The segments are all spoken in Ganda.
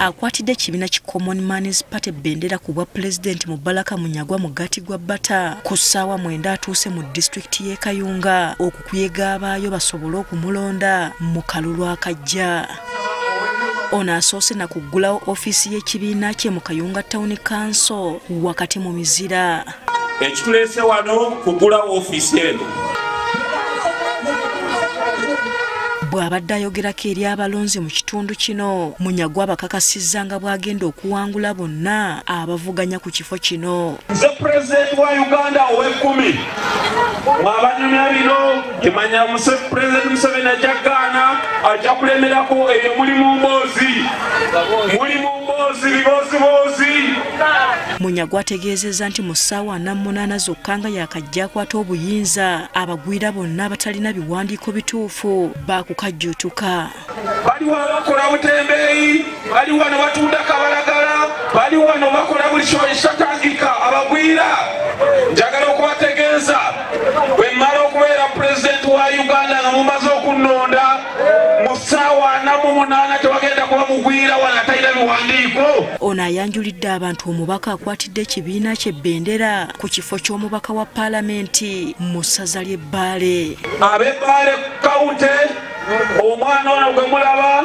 Akwatidde ekibiina ki Common Man's Party bendera ku bwa pulezidenti Mubaraka Munyagwa Mugati gwa Bata ku ssaawa 9 atuuse mu disitulikiti y'e Kayunga okukuyega abaayo basobole okumulonda mu kalulu akajja. Ono asoose na kuggulawo ofiisi y'ekibiina kye mu Kayunga Town Council wakati mu mizira. Ekituleese wano kuggulawo ofiisi eno. Bw'abadde ayogerako eri abalonzi mu kitundu kino, Munyagwa abakakasizza nga bw'agenda okuwangula bonna abavuganya ku kifo kino. Nze pulezidenti wa Uganda ow'ekkumi, mwabanyumya bino kimanya pulezidenti Museveni ajja kugaana, ajja kulemerako ebyo muli mu mboozi, muli mu mboozi bibooziboozi. Munyagwa ategeezezza nti mu ssaawa 48 zokka nga yakajja akwata obuyinza, abagwira bonna abatalina biwandiiko bituufu baakukajjuutuka. Bali wano bakola butembeeyi, bali wano batunda kabalagala, bali wano bakola buli kyekitagika abagwira. Njagala okubategeeza bwe mmala okubeera pulezidenti wa Uganda nga mumaze okunnonda mu ssaawa 48 tewagenda kuba mugwira wano atalina biwandiiko. Ono ayanjulidde abantu omubaka akwatidde ekibiina kye bendera ku kifo ky'omubaka wa paalamenti mu ssaza ly'e Bbaale. Ab'e Bbaale County, omwana ono gwe mulaba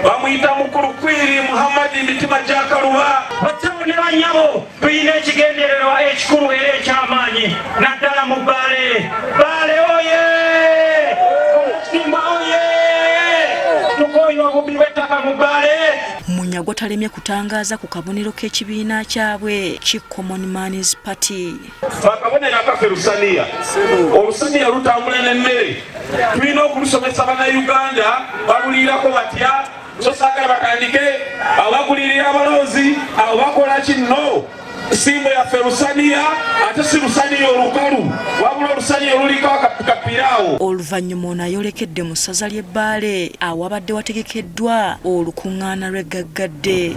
bamuyita Mukulu Kwiri Muhammad Mitima gya Kaluba. Bassebo ne bannyabo, tulina ekigendererwa ekikulu era eky'amaanyi naddala mu Bbaale. Bbaale oye! Simba oye! Tukooye obubbi bw'ettaka mu Bbaale. Munyagwa talemye kutangaaza ku kabonero k'ekibiina kyabwe ki Common Man's Party. Akabonero akaffe lusaniya, olusaniya lutambula n'emmere. Tulina okulusomesa Bannayuganda baluliirako batya, so saagala batandike abagulirira abalonzi abo bakola kino. Simbo yaffe lusaniya, ate si lusaniya olukalu, wabula olusaniya oluliko akapiraawo. Oluvannyuma ono ayolekedde mu ssaza ly'e Bbaale awabadde wategekeddwa olukuŋŋaana lw'eggaggadde.